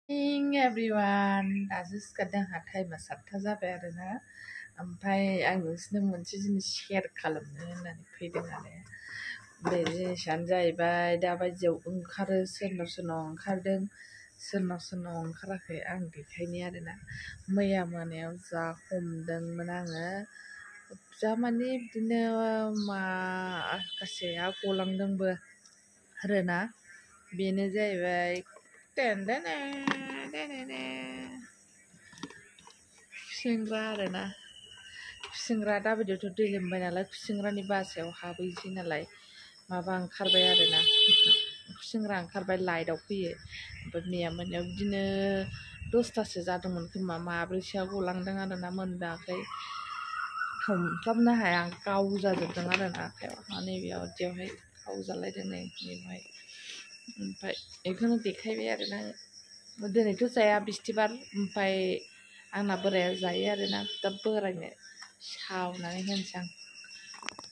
Morning everyone दासो सिखारदों आंहा टाइमा 7:00 जाबाय आरोना ओमफ्राय आं नोंसोरनो मोनसे जिनिस शेयार खालामनो होननानै फैदों आरो बे जिनिसानो जाहैबाय दाबायदियाव ओंखारो सोरनाव सोरनाव ओंखारदों सोरनाव ओंखाराखै आं देखायनि आरोना मैया मोनायाव जा हमदोंमोन आङो जा माने बिदिनो माखासेया गलांदोंबो आरोना बेनो जाहैबाय खुसेंग्रा आरोना खुसेंग्रा दाबायदियावथ' दै लोमबाय नालाय खुसेंग्रानि बासायाव हाबहैसै नालाय माबा ओंखारबाय आरोना खुसेंग्रा ओंखारबाय लाइटआव फैयो ओमफ्राय मैया मोनायाव बिदिनो 10थासो जादोंमोन खोमा माब्रैसोआ गलांदों आरोना मोनदाखै हमस्लाबनो हाया गावजाजोबदों आरोना आखाइयाव नैबेयाव बिदियावहाय गावजालायदों नै बेवहाय ओमफ्राय बेखौनो देखायबाय आरोना दिनैथ' जाया बिस्थिबार ओमफ्राय आंना बोराया जायो आरोना दा बोरायनो सावनानै होनोसै आं